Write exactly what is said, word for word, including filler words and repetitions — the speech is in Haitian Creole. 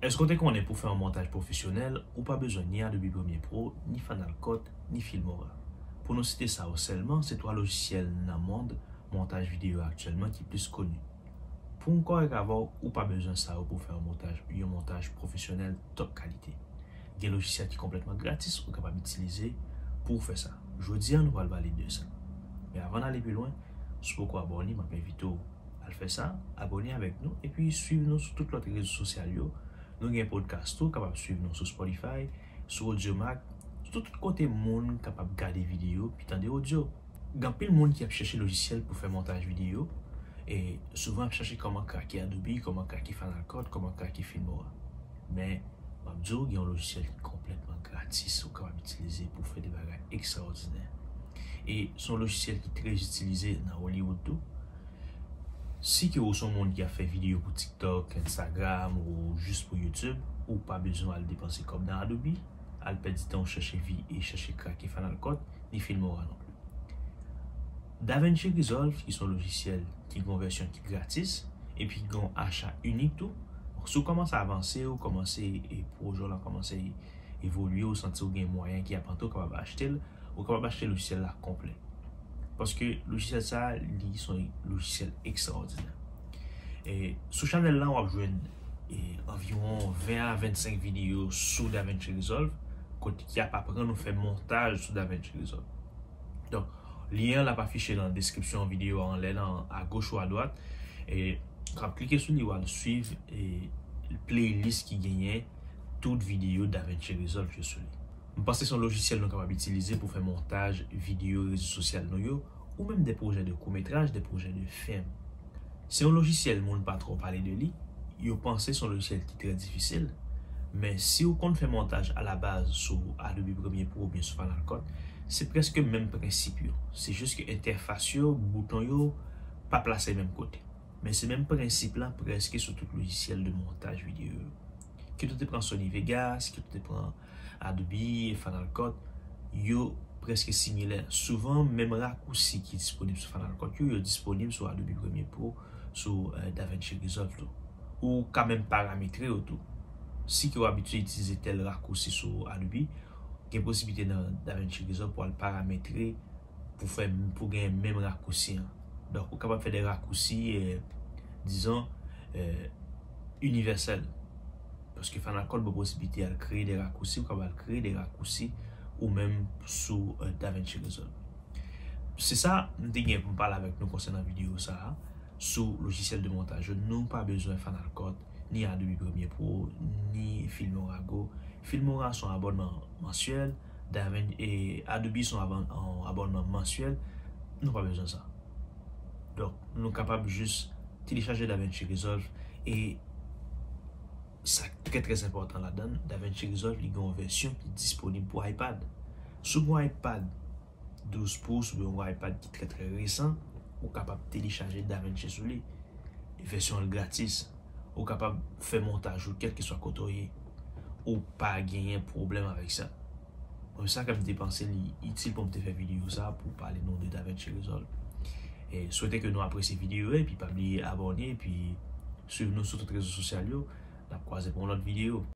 Èske w te konnen pou fè yon montaj pwofesyonèl, ou pa bezwen ni Adobe Premiere Pro, ni Final Cut, ni Filmora? Pou nou site sa yo sèlman, se twa lojisyèl nan mond montaj videyo aktyèlman ki plis koni. Pou m kòrèk avè w, ou pa bezwen sa yo pou fè yon montaj, yon montaj pwofesyonèl top kalite. Gen lojisyèl ki konplètman gratis ou kapab itilize pou w fè sa. Jodi a, nou pral pale de sa. Men avan n ale pi lwen, si w poko abòne, m ap envite w al fè sa, abòne avèk nou, epi swiv nou sou tout lòt rezo sosyal yo. Nou gen podcast tou, kapab swiv nou sou Spotify, sou Audiomack, sou tout kote moun kapab gade videyo, pi tande odyo. Gen anpil moun ki ap chèche lojisyèl pou fè montaj videyo, e souvan ap chèche kòman krake Adobe, kòman krake Final Cut, kòman krake Filmora. Men, m ap di w, gen yon lojisyèl ki konplètman gratis ou kapab itilize pou fè de bagay ekstraòdinè. E se yon lojisyèl ki trè itilize nan Hollywood tou. Si ke ou se yon moun ki ap fè videyo pou TikTok, Instagram ou jis pou YouTube, ou pa bezwen al depanse kòb nan Adobe, al pèdi tan w chèche vi e chèche krake Final Cut, ni Filmora non plis. DaVinci Resolve, ki se yon lojisyèl ki gen yon vèsyon ki gratis, epi ki gen yon acha inik tou. Donk, si w kòmanse avanse, ou kòmanse, e pwojè w lan kòmanse evolye, ou santi w gen mwayen ki ap antre, ou kapab achte l, ou kapab achte lojisyèl la konplè. Paske lojisyèl sa, li se yon lojisyèl ekstraòdinè. E sou chanèl la, w ap jwenn, e, anviwon ven a vennsenk videyo sou DaVinci Resolve, kote ki ap aprann ou fè montaj sou DaVinci Resolve. Donk, lyen an l ap afiche nan deskripsyon videyo a anlè lan, agoch ou adwat. E, w ap klike sou li, w al swiv, e, playlist ki genyen tout videyo DaVinci Resolve yo sou li. M panse se yon lojisyèl nou kapab itilize pou fè montaj videyo rezo sosyal nou yo, ou menm de pwojè de kout metraj, de pwojè de fim. Se yon lojisyèl moun pa twò pale de li, yo panse se yon lojisyèl ki trè difisil, men si w konn fè montaj alabaz sou Adobe Premiere Pro oubyen sou Final Cut, se prèske menm prensip yo. Se jis ke entèfas yo, bouton yo, pa plase menm kote. Men se menm prensip la prèske sou tout lojisyèl de montaj videyo yo. Kit ou te pran Sony Vegas, kit ou te pran Adobe, Final Cut, yo prèske similè. Souvan, menm rakousi ki disponib sou Final Cut yo, yo disponib sou Adobe Premiere Pro, sou, eh, DaVinci Resolve tou. Ou ka menm parametre yo tou. Si ke w abitye itilize tèl rakousi sou Adobe, gen posiblite nan DaVinci Resolve pou al parametre pou fè, pou gen menm rakousi an. Donk, ou kapab fè de rakousi, eh, dizon, eh, inivèsèl. Paske Final Cut ba w posiblite al kreye de rakousi, ou kapab al kreye de rakousi ou menm sou, eh, DaVinci Resolve. Se sa m te gen pou m pale avèk nou konsènan videyo sa a, sou lojisyèl de montaj yo. Nou pa bezwen Final Cut, ni Adobe Premiere Pro, ni Filmora Go. Filmora se yon abònman mansyèl, DaVin-, e Adobe se yon abòn-, yon abònman mansyèl. Nou pa bezwen sa. Donk, nou kapab jis telechaje DaVinci Resolve e sa k trè, trè enpòtan ladan l, DaVinci Resolve, li gen yon vèsyon ki disponib pou iPad. Si w gen yon iPad douz pous oubyen yon iPad ki trè, trè resan, ou kapab telechaje DaVinci sou li. Vèsyon an gratis. Ou kapab fè montaj ou kèlkeswa kote w ye. Ou pa genyen pwoblèm avèk sa. Bon, sa ke m te panse li itil pou m te fè videyo sa pou pale nou de DaVinci Resolve. E swete ke nou apresye videyo a, epi pa bliye abòne, epi swiv nou sou tout rezo sosyal yo. N ap kwaze pou yon lòt videyo.